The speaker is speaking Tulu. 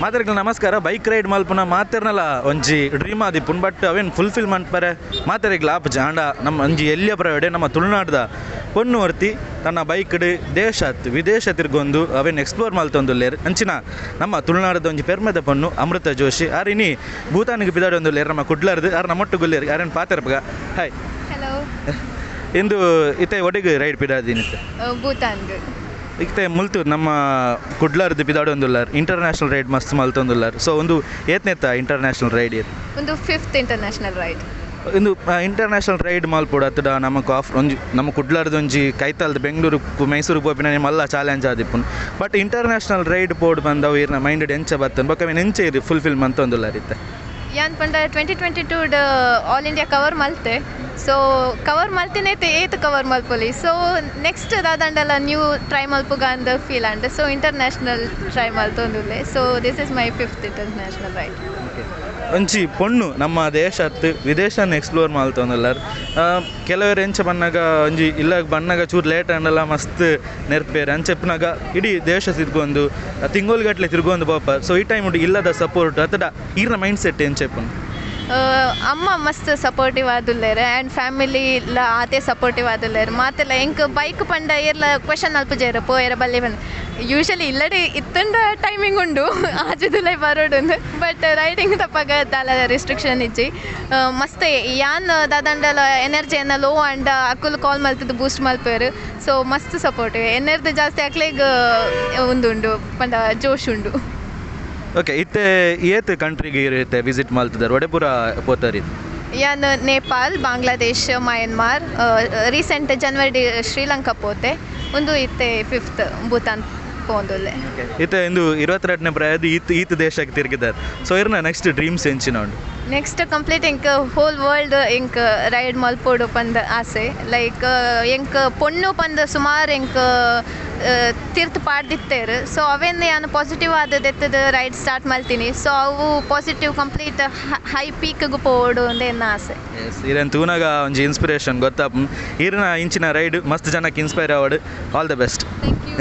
ಮಾತೆರೆಗ್ಲ ನಮಸ್ಕಾರ. ಬೈಕ್ ರೈಡ್ ಮಲ್ಪುನ ಮಾತೆರ್ನಲ ಒಂಜಿ ಡ್ರೀಮ್ ಆದಿಪ್ಪುಂಡು, ಬಟ್ ಅವೇನ್ ಫುಲ್ಫಿಲ್ ಮನ್ಪರೆ ಮಾತೆರೆಗ್ಲ ಆಪುಜಿ. ಆಂಡ ನಮ್ಮ ಒಂಜಿ ಎಲ್ಯ ಪ್ರಯೋಡೆ ನಮ್ಮ ತುಳುನಾಡ್ದ ಪೊಣ್ಣು ಒರ್ತಿ ತನ್ನ ಬೈಕ್ಡ್ ದೇಶ ವಿದೇಶ ತಿರ್ಗೊಂದು ಅವೇನ್ ಎಕ್ಸ್ಪ್ಲೋರ್ ಮಲ್ತೊಂದುಲ್ಲೆರ್. ಅಂಚಿನ ನಮ್ಮ ತುಳುನಾಡ್ದ ಒಂಜಿ ಪೆರ್ಮೆದ ಪೊಣ್ಣು ಅಮೃತ ಜೋಶಿ ಆರ್ ಇನಿ ಭೂತಾನಿಗೆ ಪಿದಾಡೊಂದುಲ್ಲೆರ್. ನಮ್ಮ ಕುಡ್ಲರ್ದು ಆರ್ ನಮ್ಮೊಟ್ಟುಗುಲ್ಲೆರ್. ಆರೆನ್ ಪಾತೆರ್ಪಗ. ಹಾಯ್. ಹಲೋ. ಇಂದು ಇತ್ತೆ ಒಡೆಗ್ ರೈಡ್ ಪಿದಾದಿನಿ? ಭೂತಾನ್ಗ್. ಇತ್ತೆ ಮುಲ್ತು ನಮ್ಮ ಕುಡ್ಲರ್ದು ಪಿದಾಡೊಂದುಲ್ಲಾರ್, ಇಂಟರ್ನ್ಯಾಷನಲ್ ರೈಡ್ ಮಸ್ತ್ ಮಲ್ತೊಂದುಲ್ಲಾರ್. ಸೊ ಉಂದು ಏತ್ನೆತ್ತ ಇಂಟರ್ನ್ಯಾಷನಲ್ ರೈಡ್ ಏತ್? ಒಂದು ಫಿಫ್ತ್ ಇಂಟರ್ನ್ಯಾಷನಲ್ ರೈಡ್. ಇಂದು ಇಂಟರ್ನ್ಯಾಷನಲ್ ರೈಡ್ ಮಲ್ಪೊಡು ಅತ್ತಡ ನಮಕ್ ಆಫ್ ಒಂಜಿ ನಮ್ಮ ಕುಡ್ಲರ್ದು ಒಂಜಿ ಕೈತಲ್ದ ಬೆಂಗಳೂರು ಮೈಸೂರು ಪೋಪಿನ ಮಲ್ಲ ಚಾಲೆಂಜ್ ಆದಿಪ್ಪುಂಡು. ಬಟ್ ಇಂಟರ್ನ್ಯಾಷನಲ್ ರೈಡ್ ಪೋಡು ಬಂದವು ಇರ್ನ ಮೈಂಡ್ ಎಂಚ ಬತ್ತನ್, ಬೊಕ್ಕ ಅವೇನ್ ಎಂಚ ಇರ್ ಫುಲ್ಫಿಲ್ ಮಂತೊಂದುಲ್ಲಾರ್ ಇತ್ತೆ? ಯಾನ್ ಪಂಡ 2022 ಆಲ್ ಇಂಡಿಯಾ ಕವರ್ ಮಲ್ತೆ. ಸೊ ಕವರ್ ಮಲ್ತಿನೈತೆ ಏತ್ ಕವರ್ ಮಲ್ಪೊಲಿ. ಸೊ ನೆಕ್ಸ್ಟ್ ದಾದಂಡಲ ನ್ಯೂ ಟ್ರೈ ಮಲ್ಪುಗ ಅಂದ್ ಫೀಲ್ ಆಂಡ್. ಸೊ ಇಂಟರ್ನ್ಯಾಷನಲ್ ಟ್ರೈ ಮಲ್ತೊಂದುಲ್ಲೆ. So this is my fifth international ride. ಒಂಜಿ ಪೊಣ್ಣು ನಮ್ಮ ದೇಶತ್ ವಿದೇಶನ್ ಎಕ್ಸ್ಪ್ಲೋರ್ ಮಲ್ತೊಂದುಲ್ಲಾರ್. ಕೆಲವರು ಎಂಚ ಬನ್ನಗ ಒಂಜಿ ಇಲ್ಲ ಬನ್ನಗ ಚೂರು ಲೇಟ್ ಆಂಡಲ ಮಸ್ತ್ ನೆರ್ಪೇರ್. ಅಂಚೆಪ್ಪುನಗ ಇಡೀ ದೇಶ ತಿರ್ಗೊಂದು ತಿಂಗೊಲುಗಟ್ಲೆ ತಿರ್ಗೊಂದು ಪೋಪ. ಸೊ ಈ ಟೈಮ್ ಇಲ್ಲದ ಸಪೋರ್ಟ್ ಅತ್ತಡ ಈರ್ನ ಮೈಂಡ್ ಸೆಟ್ ಎಂಚೆಪ್ಪುಂಡು? ಅಮ್ಮ ಮಸ್ತ್ ಸಪೋರ್ಟಿವ್ ಆದುಲ್ಲೆರ್ ಆ್ಯಂಡ್ ಫ್ಯಾಮಿಲಿ ಲ ಆತೆ ಸಪೋರ್ಟಿವ್ ಆದುಲ್ಲೆರ್. ಮಾತೆಲ್ಲ ಎಂಕ್ ಬೈಕ್ ಪಂಡ ಏರ್ಲ ಕ್ವೆಶನ್ ಮಲ್ಪುಜೆರ್, ಪೋಯೆರ ಬಲ್ಲೆ ಪಂದ್. ಯೂಶಲಿ ಇಲ್ಲಡೆ ಇತ್ತಂಡ ಟೈಮಿಂಗ್ ಉಂಡು ಆಜುದುಲೈ ಬರೋಡುಂದು, ಬಟ್ ರೈಡಿಂಗ್ ತಪ್ಪಾಗ ದಾಲ ರಿಸ್ಟ್ರಿಕ್ಷನ್ ಇಜ್ಜಿ. ಮಸ್ತ್ ಯಾನ್ ದಾದಂಡಲ ಎನರ್ಜಿ ಎನ್ನ ಲೋ ಆಂಡ ಅಕುಲು ಕಾಲ್ ಮಲ್ತುದು ಬೂಸ್ಟ್ ಮಲ್ಪೆರ್. ಸೊ ಮಸ್ತ್ ಸಪೋರ್ಟಿವ್, ಎನರ್ದು ಜಾಸ್ತಿ ಅಕ್ಲೆಗ್ ಉಂದುಂಡು ಪಂಡ ಜೋಶ್ ಉಂಡು. ಓಕೆ, ಇತ್ತೆ ಏತ್ ಕಂಟ್ರಿಗೆ ಇರುತ್ತೆ ವಿಸಿಟ್ ಮಲ್ತದಾರ್, ಒಡೆಪುರ ಪೋತರಿ? ಯಾನ್ ನೇಪಾಲ್, ಬಾಂಗ್ಲಾದೇಶ್, ಮಯನ್ಮಾರ್, ರೀಸೆಂಟ್ ಜನವರಿ ಶ್ರೀಲಂಕಾ ಪೋತೆ. ಒಂದು ಇತ್ತೆ ಫಿಫ್ತ್ ಭೂತಾನ್ ಪೋಂದುಲ್ಲೆ. ಇತ್ತೆ ಇಂದು 22ನೇ ಪ್ರಾಯದ ಈತ್ ಈತ್ ದೇಶಕ್ಕೆ ತಿರುಗಿದ್ದಾರೆ. ಸೊ ಇರ್ನ ನೆಕ್ಸ್ಟ್ ಡ್ರೀಮ್ಸ್ ಎಂಚಿನ ಉಂಡು? ನೆಕ್ಸ್ಟ್ ಕಂಪ್ಲೀಟ್ ಎಂಕ್ ಹೋಲ್ ವರ್ಲ್ಡ್ ಎಂಕ್ ರೈಡ್ ಮಲ್ಪೊಡು ಪಂದ್ ಆಸೆ. ಲೈಕ್ ಎಂಕ್ ಪೊಣ್ಣು ಪಂದ್ ಸುಮಾರು ಎಂಕ್ ತಿರ್ತ್ ಪಾಡ್ದಿತ್ತೆರ್. ಸೊ ಅವೇನ್ ಯಾನ್ ಪಾಸಿಟಿವ್ ಆದ್ ದೆತ್ತದ್ ರೈಡ್ ಸ್ಟಾರ್ಟ್ ಮಲ್ತೀನಿ. ಸೊ ಅವು ಪಾಸಿಟಿವ್ ಕಂಪ್ಲೀಟ್ ಹೈ ಪೀಕ್ಗ್ ಪೋವೊಡು ಅಂದ್ ಎನ್ನ ಆಸೆ. ಇರೆನ್ ತೂನಗ ಒಂಜಿ ಇನ್ಸ್ಪಿರೇಷನ್ ಗೊತ್ತಾಪುಂಡು. ಇರ್ನ ಇಂಚಿನ ರೈಡ್ ಮಸ್ತ್ ಜನಕ್ಕೆ ಇನ್ಸ್ಪೈರ್ ಆವಡ್. All the best. Thank you.